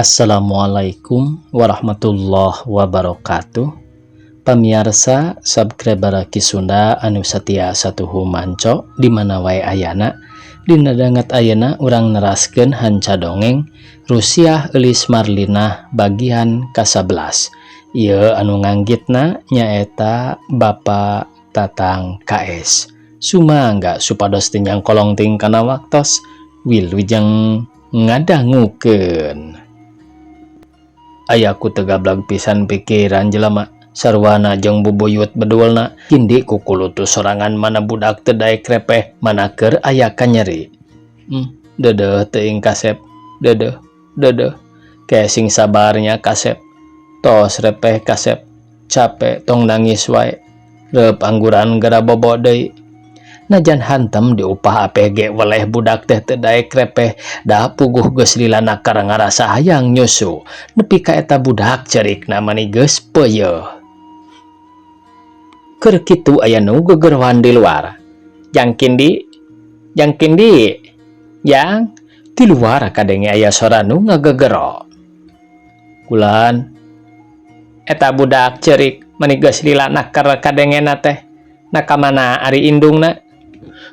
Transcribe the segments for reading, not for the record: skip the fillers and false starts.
Assalamualaikum warahmatullahi wabarakatuh. Pamiarsa subscriber Ki Sunda anu setia satuhu manco di mana wae ayana. Dina danget ayeuna urang neraskeun hanca dongeng Rusiah Eulis Marlinah bagian ka-11. Ieu anu nganggitna nyaeta Bapak Tatang KS. Sumangga supados teu nyangkolong ting kana waktos. Wilujeng ngadangukeun. Aya ku teu gablag pisan pikiran jelema sarwana jeung bubuyut bedulna. Kindi kukulutus sorangan, mana budak teu daek repeh, mana keur aya kanyeri. Deudeuh teuing, kasep. Deudeuh, deudeuh. Ke sing sabarnya, kasep. Tos repeh, kasep. Cape, tong nangis wae. Reup angguran gera bobo deui. Najan hantem diupah apeh ge weleh budak teh teu daek repeh, da puguh geus lila nakar ngarasa hayang nyusu nepi ka eta budak cerikna mani geus peuyeeh. Keur kitu aya nu gegeroan di luar. "Jang Kindi, Jang Kindi, Jang." Di luar kadenge aya sora nu ngagegero. "Kulan." "Eta budak cerik mani geus lila nakar kadengena teh. Na kamana ari indungna?"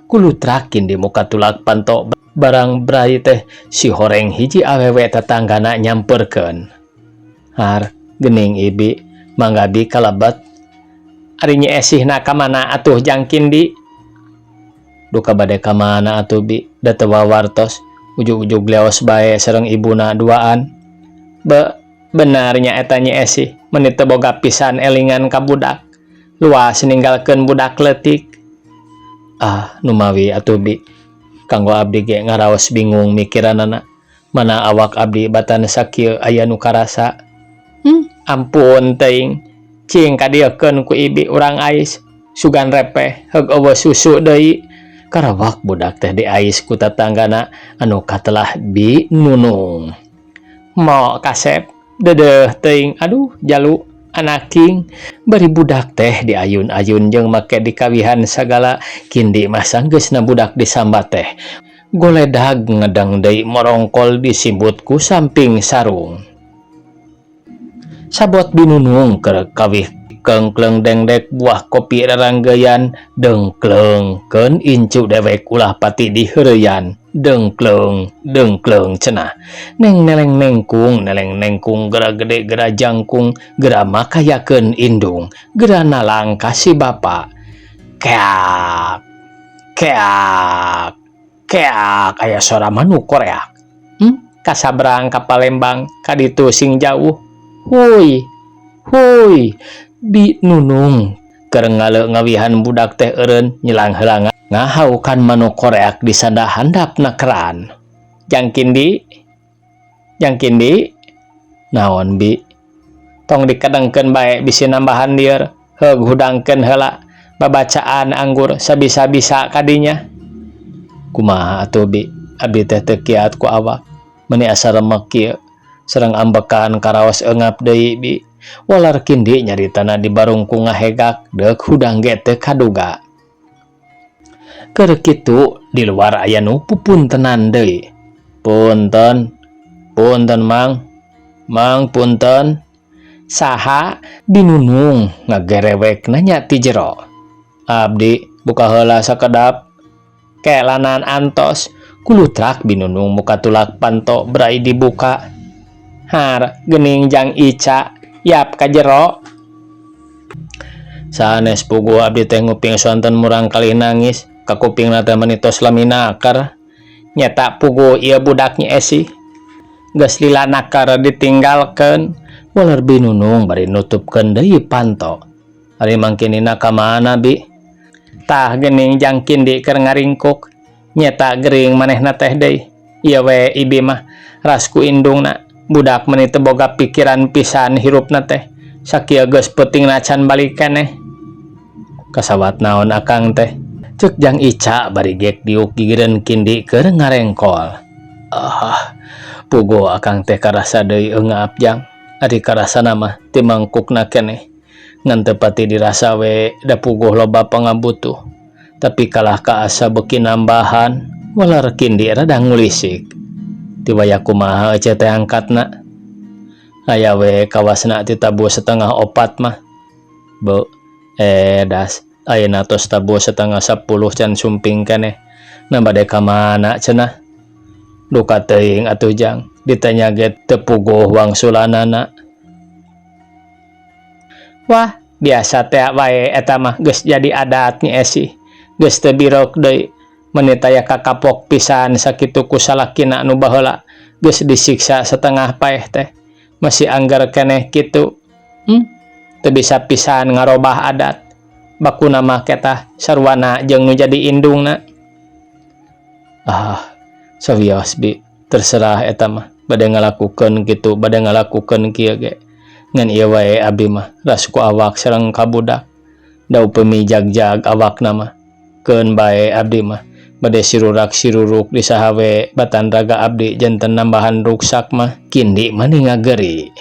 Kulutrak Kindi muka tulak panto barang brai teh si horeng hiji awewe tetanggana nyamperkeun. "Har, gening Ibi, mangga Bi kalebet." "Ari Nyi Esihna kamana atuh, Jang Kindi?" "Duka bade ka mana atuh, Bi, da teu wawartos, ujug-ujug leos bae sareng ibuna duaan." "Be, benernya eta Nyi Esih, meni teu boga pisan elingan ka budak. Luas ninggalkeun budak leutik." "Ah, numawi atuh, Bi. Kanggo abdi ge ngaraos bingung mikiranana. Mana awak abdi batan sakieu aya nu karasa." Ampun teuing. Cing kadieukeun ku Ibi urang ais. Sugan repeh, heug euweuh susu deui." Karawak budak teh diais ku tatanggana anu katelah Bi Nunung. "Mo, kasep, deudeuh teuing, aduh jalu anaking." Bari budak teh diayun-ayun jeung make dikawihan sagala, Kindi mah sanggeusna budak disambat teh goledag ngedeng deui morongkol disimbut ku samping sarung. Sabot Bi Nunung keur kawih keungkleung dengdek buah kopi raranggeyan, dengkleung keun incu dewek ulah pati diheureyan. "Dengkleung, dengkleung," cenah. Neng neleng nengkung, neleng nengkung, gera gede gera jangkung, gera makayakeun indung, gera nalang ka si bapa. Keak, keak, keak, aya sora manuk koreak. Kasabrang ka Palembang ka ditu sing jauh. "Huy, huy." Bi Nunung keur ngale ngawihan budak teh eureun nyelang heula ngahaukan manuk koreak di sanda handapna keran. "Jang Kindi, Jang Kindi." "Naon, Bi?" "Tong dikedengkeun bae, bisi nambahan lieur. Heug hudangkeun heula. Babacaan anggur sabisa-bisa kadinya." "Kumaha atuh, Bi? Abi teh teu kiat ku awak. Meuni asa remek kieu. Sareng ambekan karaos eungap deui, Bi." Walar Kindi nyaritana dibarungkung ngahegak deuk hudang ge teu kaduga. Keur kitu di luar aya nu pupuntenan deui. "Punten, punten Mang, Mang, punten." "Saha?" Bi Nunung ngagerewek nanya ti jero. "Abdi, buka heula sakedap." "Kelanan antos." Kulutrak Bi Nunung muka tulak panto brai dibuka. "Har, gening Jang Ica, yap ka jero." "Sanes puguh abdi teh nguping sonten murang kali nangis, kakupingna teh meni tos lami nakar. Nyeta puguh ieu budak Nyi Esih. Geus lila nakar ditinggalkeun." Waler Bi Nunung bari nutupkeun deui panto. "Ari mangkinina ka mana, Bi?" "Tah geuning Jang Kindi keur ngaringkuk. Nyeta gering manehna teh deui. Ieu we Ibi mah ras ku indungna. Budak meni teu boga pikiran pisan hirupna teh. Sakieu geus peutingna can balik keneh." "Kasawat naon akang teh?" Cek Jang Ica bari gek diuk gigireun Kindi keur ngarengkol. "Ah, puguh akang teh karasa deui eungap, Jang. Ari karasana mah ti mangkukna keneh. Ngan teu pati dirasa we da puguh loba pangabutuh. Tapi kalah ka asa beuki nambahan." Walar Kindi rada ngulisik. "Ti waya kumaha ece teh angkatna?" Aya we kawasna ti tabuh setengah opat mah. Be, edas, ayeuna tos tabuh setengah 10 can sumping keneh. Nah bade ka mana cenah? Duka teuing atuh Jang, ditanya ge teu puguh wangsulanana. Wah, biasa teh wae eta mah geus jadi adat Nyi Esih. Geus teu birok deui. Meuni taya kakapok pisan sakitu ku salakina nu baheula geus disiksa setengah paeh teh. Masih angger keneh kitu. Teu bisa pisan ngarobah adat. Bakuna mah ketah sarwana jeung nu jadi indungna. Ah, sawios bi, terserah eta mah. Bade ngalakukeun kitu, bade ngalakukeun kieu ge. Ngan ieu wae abi mah ras ku awak sareng ka budak. Da upami jag-jag awakna mah. Keun bae abdi mah. Bade sirurak-siruruk di saha we batan raga abdi janten nambahan ruksak mah. Kindi mani ngageri.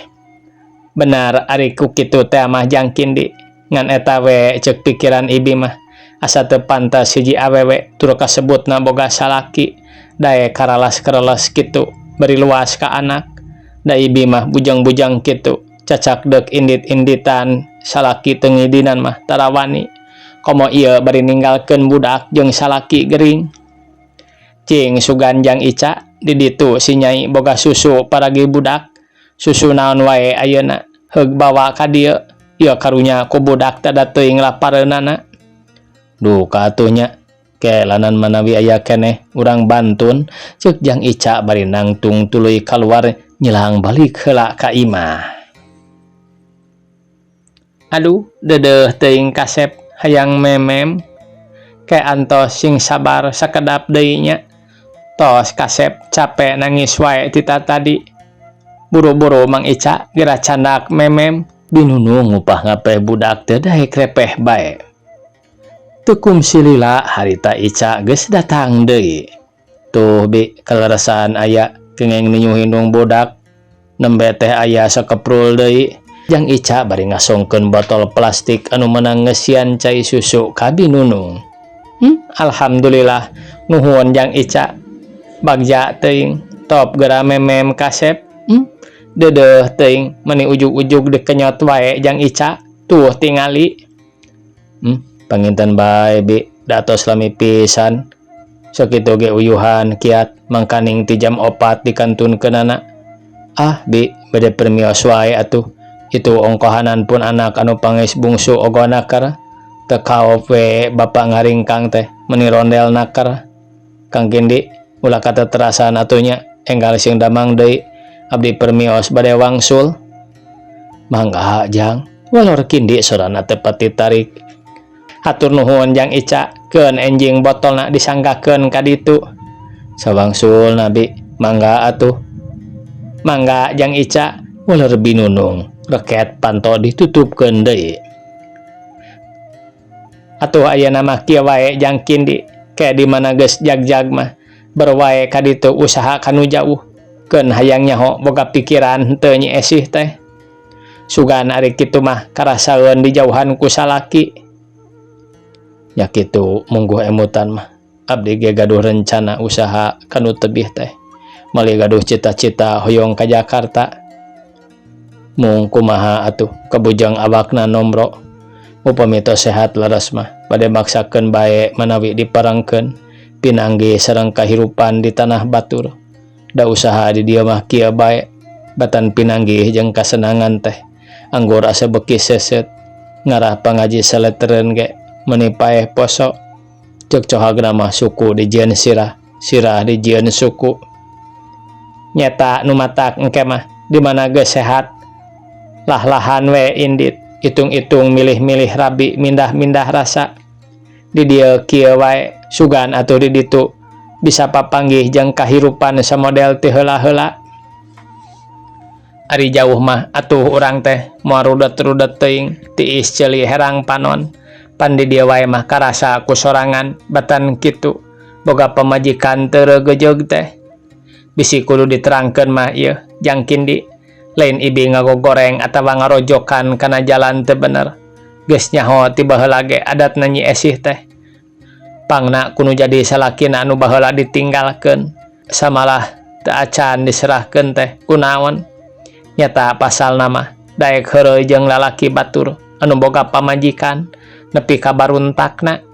Benar ari ku kitu teh mah Jang Kindi. Ngan eta we ceuk pikiran ibi mah. Asa teu pantas hiji awewe tur kasebutna boga salaki. Daek karalas-karalas kitu bari luas ka anak. Da ibi mah bujang-bujang kitu. Cacak deuk indit-inditan salaki teu ngidinan mah tarawani. Komo ieu bari ninggalkeun budak jeung salaki gering. Cing sugan Jang Ica di ditu si Nyai boga susu paragi budak. Susu naon wae ayeuna heug bawa ka dieu. Ieu karunya ku budak tada teuing lapareunana. Duka atuh nya. Kelanan manawi aya keneh urang bantun ceuk Jang Ica bari nangtung tuluy kaluar nyelang balik heula ka imah. Aduh, deudeuh teuing kasep hayang memem. Ke antos sing sabar sakedap deui nya. Tos kasep cape nangis wae tita tadi. Buru-buru Mang Ica geura candak memem. Binunung ngupah ngapeh budak teh daek repeh bae. Teu kungsi lila harita Ica geus datang deui. Tuh bi kaleresan aya kengeng ninyuh indung budak. Nembe teh aya sakeprul deui. Jang Ica bari ngasongkeun botol plastik anu meunang ngeusian cai susu ka Binunung. Alhamdulillah nuhun Jang Ica. Bagja teuing top geura memem kasep. Deudeuh teuing meuni ujug-ujug dikenyot wae Jang Ica. Tuh tingali. Panginten bae bi da tos lami pisan. Sakitu ge uyuhan kiat mangkaning ti jam 4 dikantunkeunana. Ah bi bade permios wae atuh. Itu ongkohanan pun anak anu pangeus bungsu ogona naker. Teu kaop we bapa ngaringkang teh meuni rondel naker. Kang Kindi ulah kateterasan atuh nya enggal sing damang deui. Abdi permios bade wangsul. Mangga Jang, walor Kindi sorana teu pati tarik. Hatur nuhun Jang Ica, keun enjing botolna disanggakeun ka ditu. Sawangsul nabi, mangga atuh. Mangga Jang Ica, walor Binunung. Reket panto ditutupkeun deui. Atuh ayeuna mah kieu wae Jang Kindi, ke di mana geus jag-jag mah berwae ka ditu usaha kanu jauh. Keun hayang nyaho boga pikiran henteu Nyi Esih teh. Sugan ari kitu mah karasaeun dijauhan ku salaki. Nya kitu mungguh emutan mah. Abdi ge gaduh rencana usaha kanu tebih teh. Meuli gaduh cita-cita hoyong ka Jakarta. Mung kumaha atuh kabujang awakna nombro. Upami tos sehat leres mah bade maksakeun bae manawi diparengkeun pinanggih sareng kahirupan di tanah batur. Da usaha di dieu mah kieu bae batan pinanggih jeung kasenangan teh. Anggur asa beuki seuseut ngarah pangaji saleteren ge meuni paeh poso. Ceuk cohagna mah suku dijieun sirah, sirah dijieun suku. Nyeta nu matak engke mah di mana geus sehat lah-lahan we indit, itung-itung milih-milih rabi mindah-mindah rasa. Di dieu kieu wae sugan atuh di ditu bisa papanggih jeung kahirupan samodel ti heula-heula. Ari jauh mah atuh urang teh moal rudet-rudet teuing tiis ceuli herang panon. Pan di dieu wae mah karasa ku sorangan batan kitu boga pamajikan teu regejeug teh. Bisi kudu diterangkeun mah ieu Jang Kindi. Lain ibi ngagogoreng atawa ngarojokan kana jalan teu bener. Geus nyaho ti baheula ge adatna Nyi Esih teh. Pangna kudu jadi salakina anu baheula ditinggalkeun. Samalah teu acan diserahkeun teh kunaon. Nyata pasalna mah daek heureuy jeung lalaki batur anu boga pamajikan nepi ka baruntakna.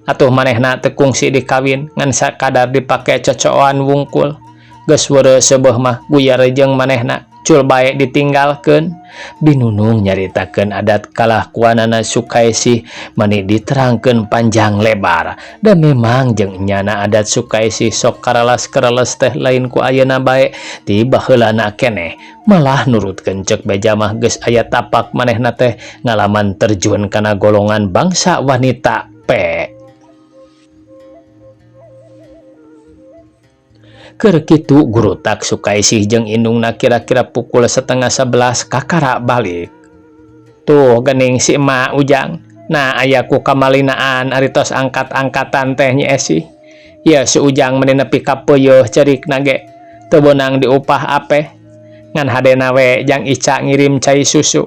Atuh manehna teu kungsi dikawin ngan sakadar dipake cocoan wungkul. Geus weureu seubeuh mah guyar jeung manehna cul bae ditinggalkeun. Binunung nyaritakeun adat kalakuanana Sukaisih mani diterangkeun panjang lebar. Da memang jeung enyana adat Sukaisih sok karalas-karalas teh lain ku ayeuna bae ti baheulana keneh. Malah nurutkeun ceuk beja mah geus aya tapak manehna teh ngalaman terjun kana golongan bangsa wanita P. Keur kitu gurutak Sukaisih jeung indungna kira-kira pukul setengah sebelas kakara balik. Tuh gening si emak Ujang. Nah aya ku kamalinaan ari tos angkat-angkatan teh Nyi Esih. Ieu si Ujang meni nepi ka peuyeeh cerikna ge. Teu beunang diupah apeh. Ngan hadena we jang Ica ngirim cai susu.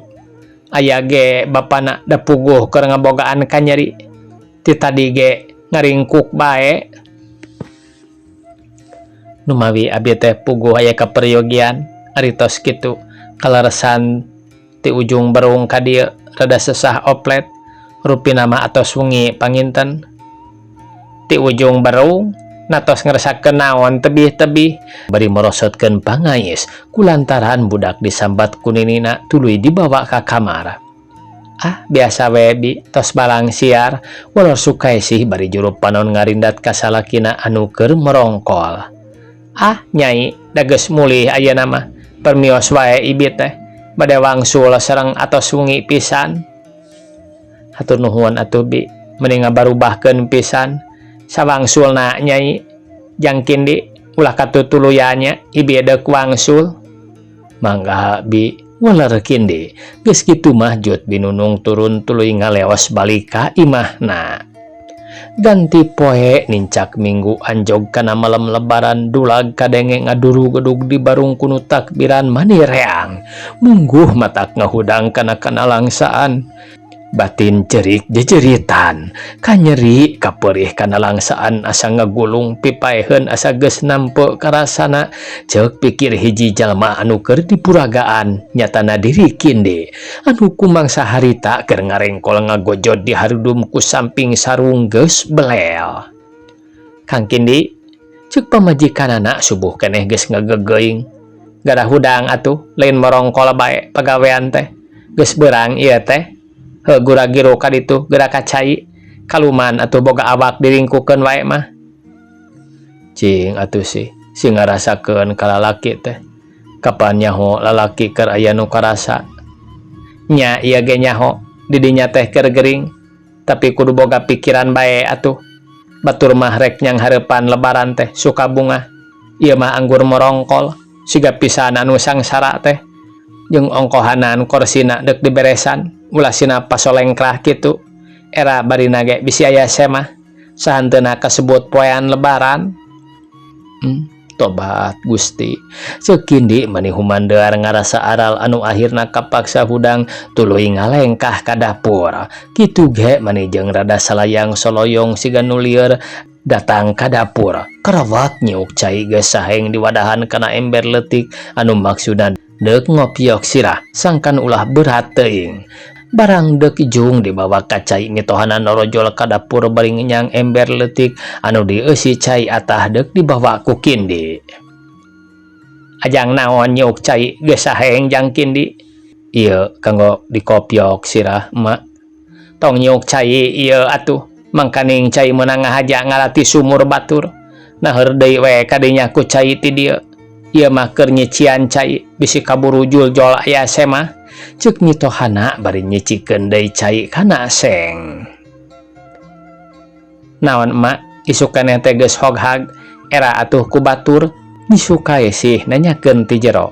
Aya ge bapana da puguh keur ngabogaan kanyeri. Ti tadi ge ngaringkuk bae. Numawi abi teh puguh aya kaperyogian ari tos kitu kaleresan ti ujung berung ka dieu rada sesah oplet rupina mah atos wengi panginten. Ti ujung berung natos ngeresakeun naon tebih-tebih bari merosotkeun pangais kulantaran budak disambat ku ninina tuluy dibawa ka kamar. Ah biasa we bi tos balang siar walor Sukaisih bari juru panon ngarindat ka salakina anu keur merongkol. Ah nyai da geus mulih ayeuna mah permios wae ibi teh bade wangsul sareng atos wengi pisan. Hatur nuhun atuh bi meni ngabarubahkeun pisan sawangsulna nyai jang kindi ulah katutuluyan nya ibi deuk wangsul. Mangga bi waler kindi geus kitu mah jut binunung turun tuluy ngaleos balik ka imahna. Ganti poe nincak minggu anjog kana malam lebaran dulag kadenge ngaduru-gedug di barung kunu takbiran mani reang. Mungguh matak ngahudang kana kanalangsaan. Batin cerik jejeritan, kanyeri kaperih kanalangsaan asa ngagulung pipaeheun asa geus nampe karasana. Ceuk pikir hiji jalma anu keur dipuragaan nyatana diri kindi anu kumangsa harita keur ngarengkol ngagojod di harudum ku samping sarung geus belel. Kang Kindi, ceuk pamajikanana subuh keneh geus ngagegeuing. Gara hudang atuh lain morongkol bae pagawean teh. Geus beurang ieu teh. Heuh gura-giru ka ditu geura ka cai. Kaluman atuh boga awak diringkukeun wae mah. Cing atuh sih, sing ngarasakeun ka lalaki teh. Kapan nyaho lalaki keur aya nu karasa. Nya ieu ge nyaho didinya teh keur gering. Tapi kudu boga pikiran bae atuh. Batur mah rek nyang hareupan lebaran teh suka bungah. Ieu mah anggur morongkol siga pisan anu sangsara teh. Jeung ongkohanan korsina deuk diberesan. Ulah sina pasolengkrah kitu. Era barina ge bisi aya semah. Sahanteuna kasebut poean lebaran. Tobat Gusti. Ceuk Kindi mani humandear ngarasa aral anu akhirna kapaksa hudang tuluy ngalengkah ka dapur. Kitu ge mani jeung rada salayang soloyong siga nu lieur datang ka dapur. Karawat nyiuk cai geus saheng diwadahan kana ember leutik anu maksudna deuk ngopiok sirah sangkan ulah berat teuing. Barang deuk jung dibawa ka cai mitohana norojol ka dapur bari ngenyang ember leutik anu dieusi cai atah deuk dibawa ku Kindi. Ajang naon nyiuk cai geus saheng jang Kindi? Ieu kanggo dikopiok sirah emak. Tong nyiuk cai ieu atuh mangkaning cai meunang ngahaja ngalati sumur batur. Naheur deui we kadinya ku cai ti dieu. Ieu mah keur nyician cai bisi kaburu juljol aya semah. Ceuk mitohana bari nyicikeun deui cai kana seng. Naon emak isuk keneh teh geus hoghag era atuh ku batur disukaesih nanyakeun ti jero.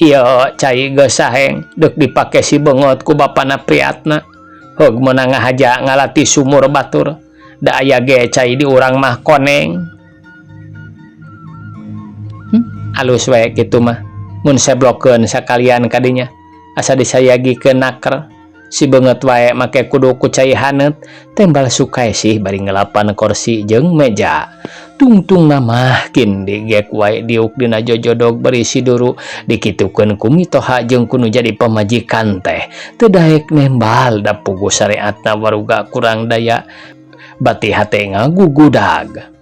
Ieu cai geus saheng deuk dipake si beungeut ku bapana Priatna. Heug meunang ngahaja ngalati sumur batur. Da aya ge cai di urang mah koneng. Alus we kitu mah. Mun seblokeun sakalian kadinya asa disayagikeun naker. Si beungeut wae make kudu ku cai haneut, tembal Sukaesih bari ngelapan korsi jeung meja. Tungtungna mah Kindi gek wae diuk dina jojodog bari siduru dikitukeun ku mitoha jeung ku nu jadi pamajikan teh. Teu daek nembal da puguh sareatna waruga kurang daya bati hate ngagugudag.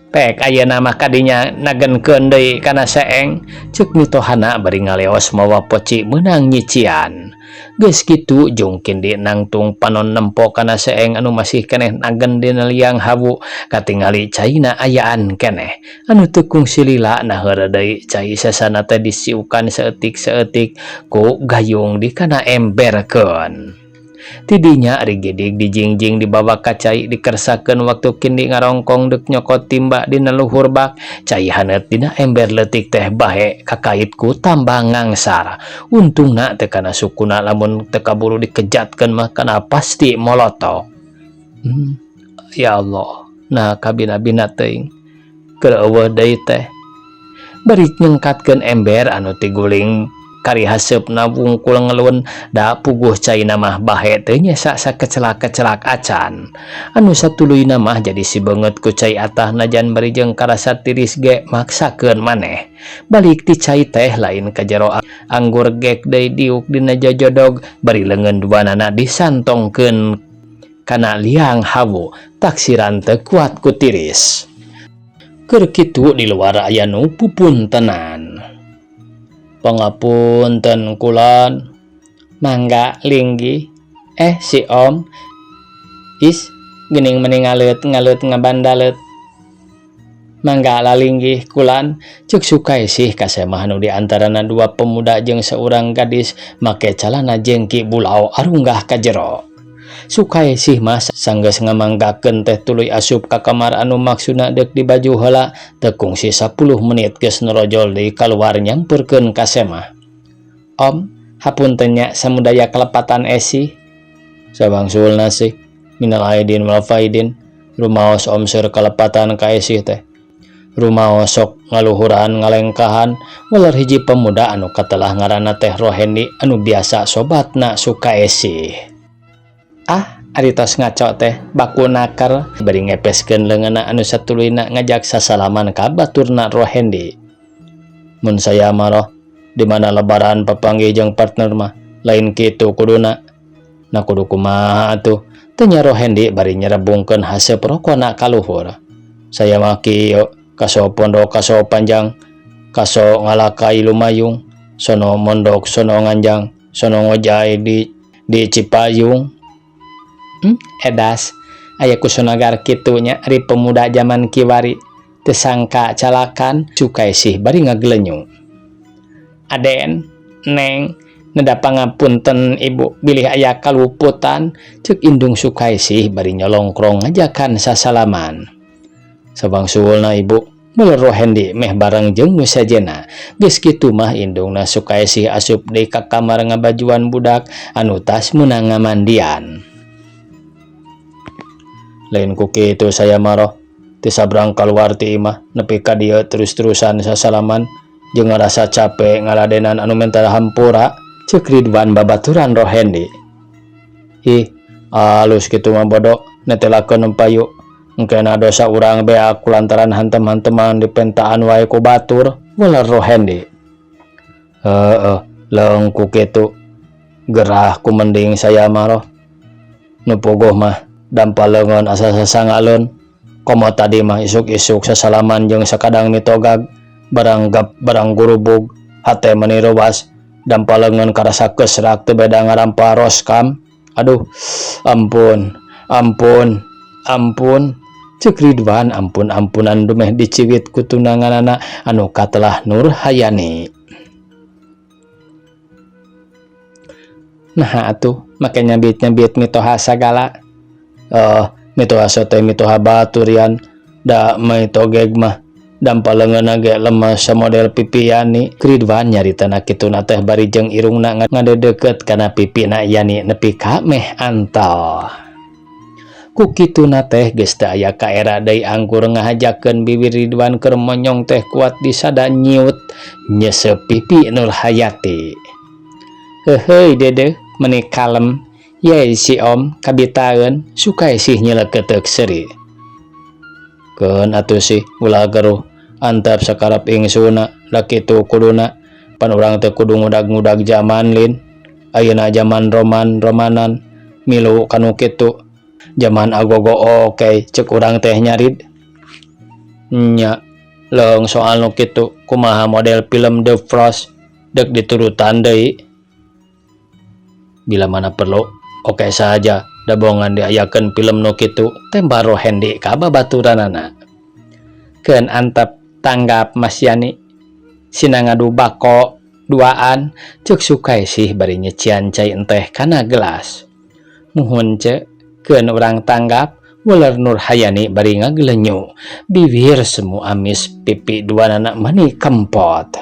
Pek ayeuna mah kadinya nagenkeun deui kana seeng, ceuk mitohana bari ngaleos mawa poci meunang nyician. Geus kitu jung Kindi nangtung panon nempo kana seeng anu masih keneh nagen dina liang hawu katingali caina ayaan keneh. Anu teu kungsi lila nah heureuh deui cai sesana teh disiukan saeutik-saeutik ku gayung dikana emberkeun. Tidinya rigidig dijingjing dibawa ka cai dikersakeun waktu Kindi ngarongkong deuk nyokot timba dina luhur bak, cai haneut dina ember leutik teh bahe kakait ku tambang ngangsar. Untungna teu kana sukuna lamun teu kaburu dikejatkeun mah kana pasti molotok. Ya Allah, nah kabina-bina teuing keur eueuh deui teh. Bari nyengkatkeun ember anu tiguling kari haseupna wungkul ngelun da puguh caina mah bahe teu nyesa sakecelak-kecelak acan. Anu satuluyna mah jadi sibeungeut ku cai atah najan bari jeung karasa tiris ge maksakeun maneh. Balik ti cai teh lain ka jero anggur gek deui diuk dina jojodog bari leungeun duanana disantongkeun kana liang hawu taksiran teu kuat ku tiris. Keur kitu di luar aya nu pupuntenan. Pangapunten kulan. Mangga linggih. Si Om. Is geuning meni ngaleut ngaleut ngabandaleut. Mangga lalinggih kulan. Ceuk Sukaesih ka semah nu di antarana dua pemuda jeung saurang gadis make calana jengki bulau arunggah ka jero. Sukaesih mah sanggeus ngamanggakeun teh tuluy asup ka kamar anu maksudna deuk dibaju heula teu kungsi 10 menit geus norojol deui kaluar nyamperkeun ka semah. Om, hapunten nya samudaya kalepatan esih. Sabangsulna sih, minal aidin wal faidin, rumaos om seur kalepatan ka esih teh. Rumaos sok ngaluhuran ngalengkahan waler hiji pemuda anu katelah ngaranna teh Rohendi anu biasa sobatna Sukaesih. Ah, ari tos ngaco teh baku naker bari ngepeskeun leungeunna anu satuluyna ngajak sasalaman ka baturna Rohendi. Mun saya mah roh, di mana lebaran papanggih jeung partner mah lain kitu kuduna. Na kudu kumaha atuh? Tanya Rohendi bari nyerebungkeun haseup rokona ka luhur. Saya mah kieu kaso pondok kaso panjang, kaso ngalakai lumayung, sono mondok sono nganjang, sono ngojay di Cipayung. Edas aya kusonagar kitunya ari pemuda zaman kiwari teu sangka calakan Sukaesih bari ngagelenyu. Aden, Neng, neda pangapunten ibu bilih aya kaluputan ceuk indung Sukaesih bari nyolongkrong ngajakan sasalaman. Sabangsulna ibu, muler Rohendi meh bareng jeung nu sejenna. Geus kitu mah indungna Sukaesih asup deui ka kamar ngabajuan budak anu tas meunang ngamandian. Lain ku kitu saya mah roh, teu sabrang kaluar ti imah nepi ka dieu terus-terusan sasalaman jeung ngarasa capek ngaladenan anu menta hampura ceuk Ridwan babaturan Rohendi. Ih, alus kitu mah bodo netelakeun payu. Engkena dosa urang beak kulantaran hantem-hanteman dipentaan wae ku batur waler Rohendi. Heeh, leung ku kitu. Gerah ku mending saya mah roh. Nu puguh mah dampal leungeun asa sasangaleun. Komo tadi mah isuk-isuk sasalaman jeung sakadang mitogag, barang gap barang gurubug, hate meni reuwas, dampal leungeun karasa kesrak teu beda ngarampa roskam. Aduh, ampun, ampun, ampun. Ceuk Ridwan ampun-ampunan dumeh diciwit ku tunanganana anu katelah Nur Hayani. Nah atuh make nyabit-nyabit mitoha sagala. Mitoha sote mitoha baturian da mitogeg mah dampal leungeunna ge lemes samodel pipi Yani. Ridwan nyaritana kituna teh bari jeung irungna ngadedeukeut kana pipina Yani nepi ka meh antal. Ku kituna teh geus teu aya kaera deui anggur ngahajakeun bibir Ridwan keur monyong teh kuat disada nyiut nyesep pipi Nur Hayati. Heuheuy dede Meni kalem. Yey si om kabitaeun Sukaisih nyeleketeuk seuri. Keun atuh sih ulah geruh antep sakarep ingsuna da kitu kuduna pan urang teh kudu ngudag-ngudag jaman lin. Ayeuna jaman roman romanan milu kanu kitu jaman agogo oke cek urang teh nyarid. Nya leung soal nu kitu kumaha model film The Frost dek diturutan deui. Bila mana perlu oke saja dabongan diayakeun film nu kitu tembal Rohendi ka babaturanana. Keun antep tanggap Mas Yani sina ngadu bako duaan cek Sukaisih bari nyecian cai enteh kana gelas. Muhun ce keun urang tanggap weler Nurhayani bari ngagelenyu biwir semu amis pipi duanana mani kempot.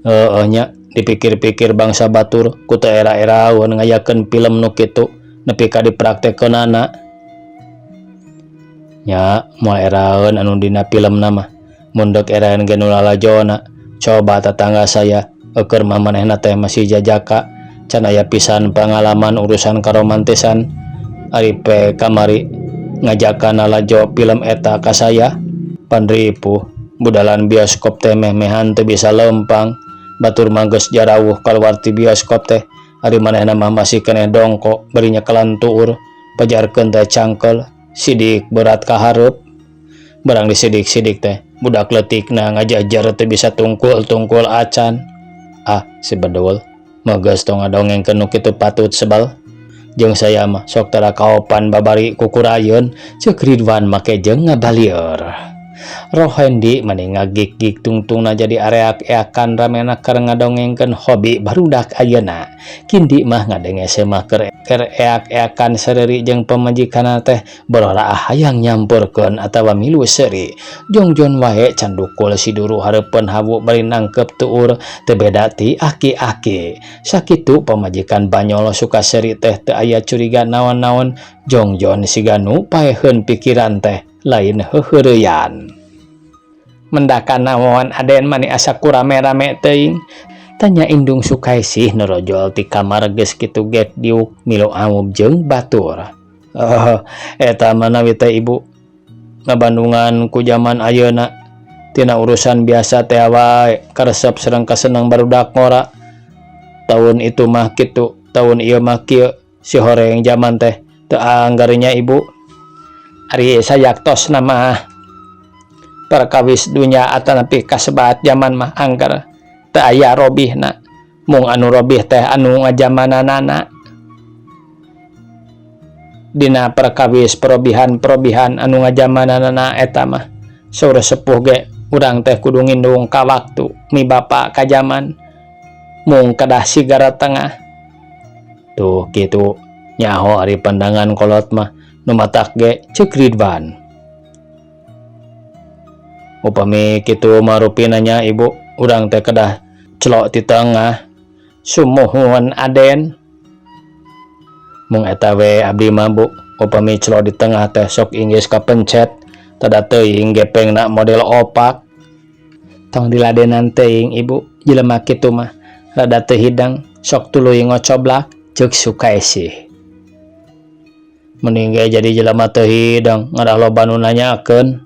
Heueuh nya dipikir-pikir bangsa batur ku teu era-eraeun ngayakeun film nu kitu nepi ka dipraktekkeunana. Nya moal eraeun anu dina filmna mah mun deuk eraeun ge nu lalajona. Coba tetangga saya eukeun mah manehna teh masih jajaka can aya pisan pangalaman urusan karomantisan ari pe kamari ngajakan lalajo film eta ka saya pan ripuh budalan bioskop teh meh-mehan teu bisa leumpang batur mah geus jarawuh kaluar ti bioskop teh ari manehna mah masih keneh dongko bari nyekelan tuur pajarkeun teh cangkel sidik berat ka hareup barang disidik-sidik teh budak leutikna ngajajar teu bisa tungkul-tungkul acan. Ah si bedul mah geus tong ngadongengkeun nu kitu patut sebal jeung saya mah sok tara kaopan babari kukurayeun ceuk Ridwan make jeung ngabalieur. Rohendi mani ngagik-gik tungtungna jadi areak-eakan ramena keur ngadongengkeun hobi barudak ayeuna. Kindi mah ngadenge semah keur keur eak-eakan sereuri jeung pamajikanna teh bororaah hayang nyampurkeun atawa milu seuri. Jongjon wae can dukul si duru hareupeun hawu bari nangkep tuur teu beda ti aki-aki. Sakitu pamajikan banyol suka seuri teh teu aya curiga naon-naon jongjon siga nu paeheun pikiran teh lain heuheureyan. Mendakan naon aden mani asa ku rame-rame teuing tanya Indung Sukaisih norojol ti kamar geus kitu gek diuk milu amub jeung batur. Oh, eta manawi teh ibu ngabandungan ku jaman ayeuna tina urusan biasa teh wae karesep sareng kaseneng barudak ngora. Tahun itu mah kitu, tahun ieu mah kieu si horeng jaman teh teu anggar nya ibu. Ari sayaktosna mah perkawis dunya atanapi kasebat jaman mah angger teu aya robihna mung anu robih teh anu ngajamananana dina perkawis perobihan-perobihan anu ngajamananana eta mah saur sepuh ge urang teh kudu ngindung ka waktu mi bapa ka jaman mung kedah sigara tengah tuh kitu nyaho ari pandangan kolot mah nu matak ge ceuk Ridwan. Upami kitu mah rupina nya ibu urang teh kedah celok ti tengah sumuhun aden mung eta we abdi mah bu upami celok di tengah teh sok inggis kapencet tada teuing gepengna model opak tong diladenan teuing ibu jelema kitu mah rada teu hidang sok tuluy ngocoblak ceuk Sukaisih. Mending ge jadi jelema teu hidang ngarah loba nu nanyakeun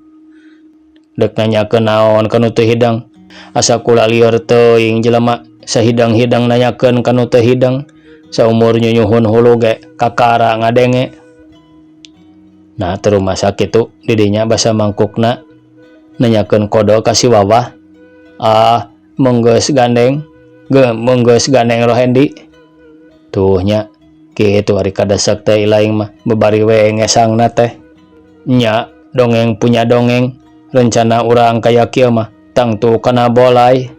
dek nanyakeun naon ka nu teu hidang asa kula lieur teuing jelema sahidang-hidang nanyakeun ka nu teu hidang saumur nyunyuhun hulu ge kakara ngadenge. Nah teu rumasa kitu didinya basa mangkukna nanyakeun kodo ka si Wawah. Ah menggeus gandeng ge menggeus gandeng Rohendi tuh nya kitu ari kadesek teh ilaing mah babari we ngesangna teh nya dongeng punya dongeng rencana urang kaya kieu mah tangtu kana bolai.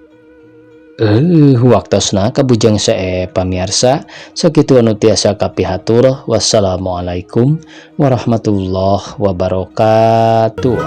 Waktosna kabujeng sae pamiarsa sakitu anu tiasa kapihatur. Wassalamualaikum warahmatullahi wabarakatuh.